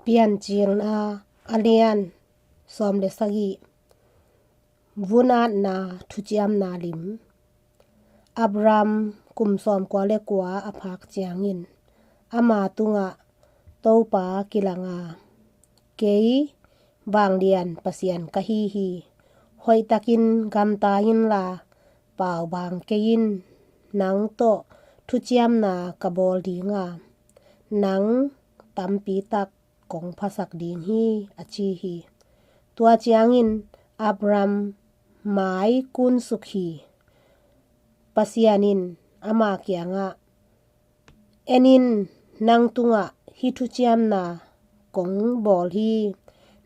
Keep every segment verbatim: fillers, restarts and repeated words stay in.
Piancilna a lian sawm le sagih. Vun atna thuciamna lim. Abram kum sawmkua le kua a phak ciangin ama tungah Topa kilanga, "Kei vanglian Pasian ka hi hi. Hoihtakin gamta inla, pau bang kei in. Nang tawh thuciamna ka bawl dinga, nang tampi tak kong phasak ding hi," a ci hi. Tua ciangin Abram mai kunsuk hi. Pasian in ama kiangah, "En in, nang tungah hih thuciamna kong bawl hi.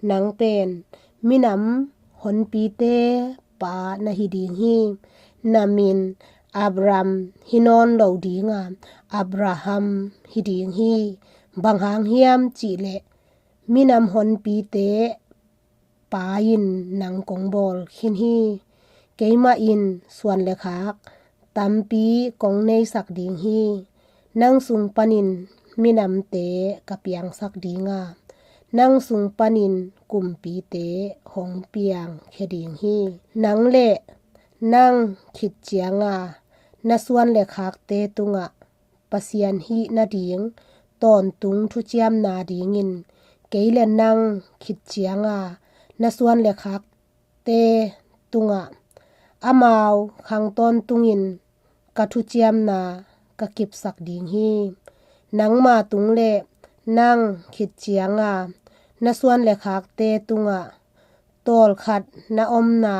Nang pen minam honpite pa na hi ding hi. Na min Abram hi nawn lo dinga, Abraham hi ding hi. Bang hang hiam cihleh minam honpite pa in nang kong bawl khin hi. Keimah in suan le khak tampi kong neisak ding hi. Nang sung panin minamte ka piangsak dinga, nang sung panin kumpite hong piangkhia ding hi. Nang le nang khit cianga na suan le khakte tungah Pasian hih nading tawntung thuciamna dingin kei le nang khit cianga na suan le khakte tungah amau khang tawntungin ka thuciamna ka kipsak ding hi. Nangma tung le nang khit cianga na suan le khakte tungah tawlkhat na omna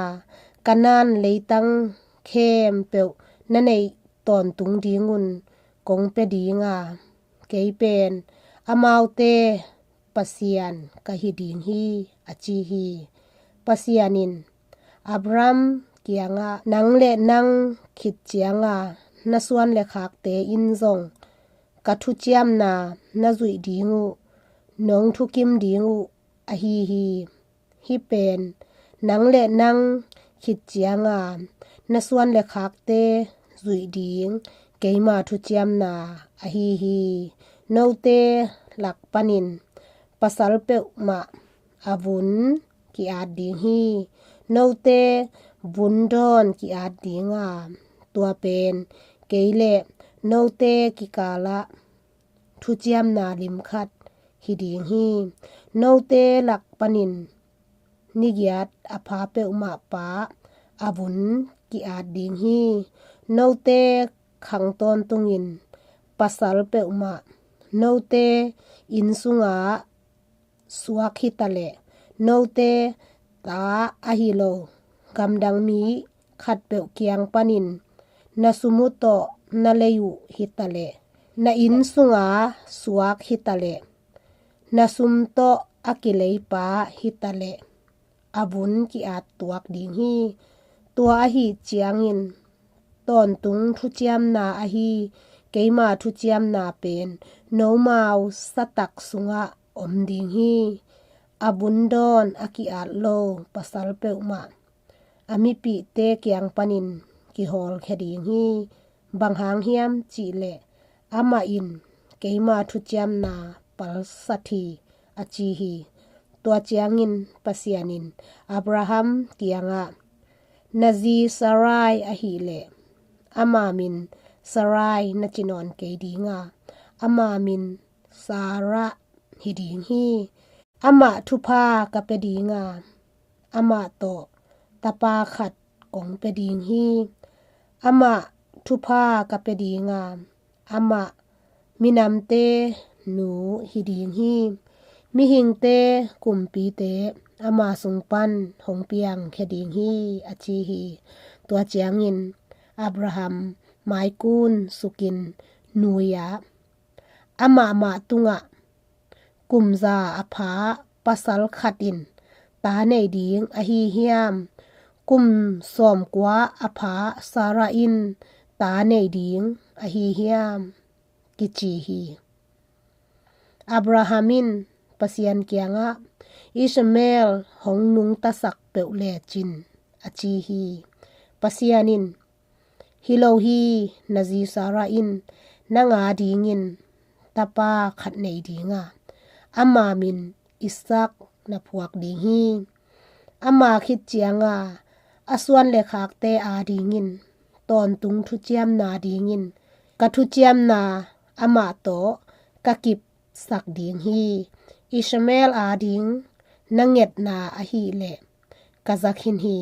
Kanaan leitang khempeuh na neih tawntung dingun kong pia dinga, kei pen amaute Pasian ka hi ding hi," a ci hi. Pasian in Abram kiangah, "Nang le nang khit cianga na suan le khakte in zong ka thuciamna na zuih ding uh, nong thukim ding uh ahi hi. Hih pen nang le nang khit cianga na suan le khakte zuih ding keima thuciamna ahi hi. Note lak panin pasal peuhmah a vun ki-at ding hi. Note vun dawn ki-at dinga, tua pen kei le note kikalah thuciamna lim khat hi ding hi. Note lak panin nigiat a pha peuhmah pa a vun ki-at ding hi. Note khang tawntungin pasal peuhmah note inn sungah suak hitaleh, note ta ahi lo gamdang mi khatpeuh kiang panin na sum uh tawh na lei uh hitaleh, na inn sunga suak hitaleh, na sum tawh a kileipa hitaleh, a vun ki-at tuak ding hi. Tua ahi ciangin tawntung thuciamna ahi keima thuciamna pen nomau satak sungah om ding hi. A vun dawn a ki-at lo pasal peuhmah a mipihte kiang panin kihawlkhia ding hi. Bang hang hiam cihleh amah in keima thuciamna palsat hi," a ci hi. Tua ciangin Pasian in Abraham kiangah, "Na zi Sarai ahileh ama min Sarai na ci nawn kei dinga, ama min Sarah hi ding hi. Amah thupha ka pia dinga, amah tawh tapa khat kong pia ding hi. Amah thupha ka pia dinga, amah minamte nu hi ding hi. Mihingte kumpite ama sung pan hong piangkhia ding hi," a ci hi. Tua ciangin Abraham maikun sukin nui-ah, "Amah mah tungah kum za a pha pasal khat in ta nei ding ahi hiam? Kum sawmkua a pha Sarah in ta nei ding ahi hiam?" kici hi. Abraham in Pasian kiangah, "Ishmael hong nungtasak peuh lecin," a ci hi. Pasian in, "Hi lo hi, na zi Sarah in nang a dingin tapa khat nei dinga, ama min Isak na phuak ding hi. Ama khit cianga a suan le khakte adingin tawntung thuciamna dingin ka thuciamna amah tawh ka kipsak ding hi. Ishmael ading na ngetna ahih leh ka za khin hi.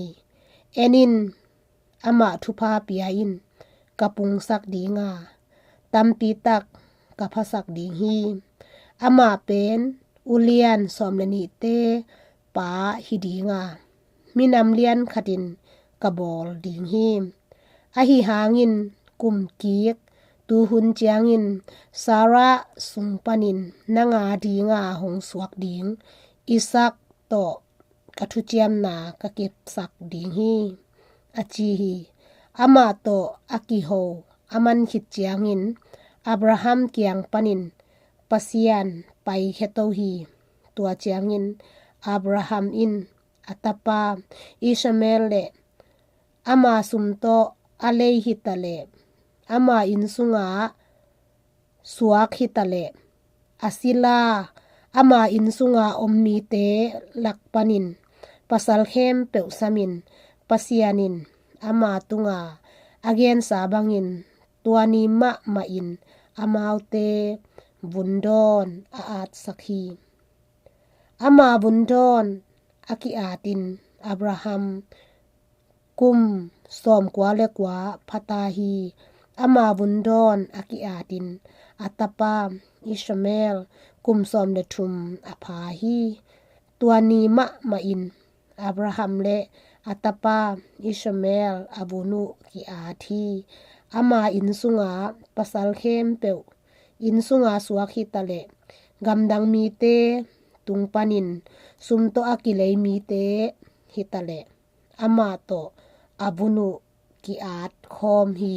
En in, amah thupha pia in, ka pungsak dinga tampi tak ka phasak ding hi. Amah pen ulian sawm le nihte pa hi dinga minam lian khatin ka bawl ding hi. Ahi hangin kum kik tuhun ciangin Sarah sung panin nang adinga hong suak ding Isak tawh ka thuciamna ka kipsak ding hi, a ci hi. Amah tawh a kiho a man khit ciangin Abraham kiang panin Pasian paikhia to hi. Tua ciangin Abraham in a tapa Ishmael le ama sum tawh a lei hi ta leh, ama inn sunga suak hi ta leh, a sila ama inn sunga om mite lak panin pasal khempeuh samin Pasian in ama tunga a gensa bangin tua ni mahmahin amaute vundawn a atsak hi. Ama vundawn a ki-atin Abraham kum sawmkua le kua phata hi. Ama vundawn a ki-atin a tapa Ishmael kum sawm le thum a pha hi. Tua ni mahmahin Abraham le a tapa Ishmael a vun uh ki-at hi. Ama inn sunga pasal khempeuh inn sunga suak hi ta leh, gamdang mite tung panin sum tawh a kilei mite hi ta leh, amah tawh a vun uh ki-at khawm hi.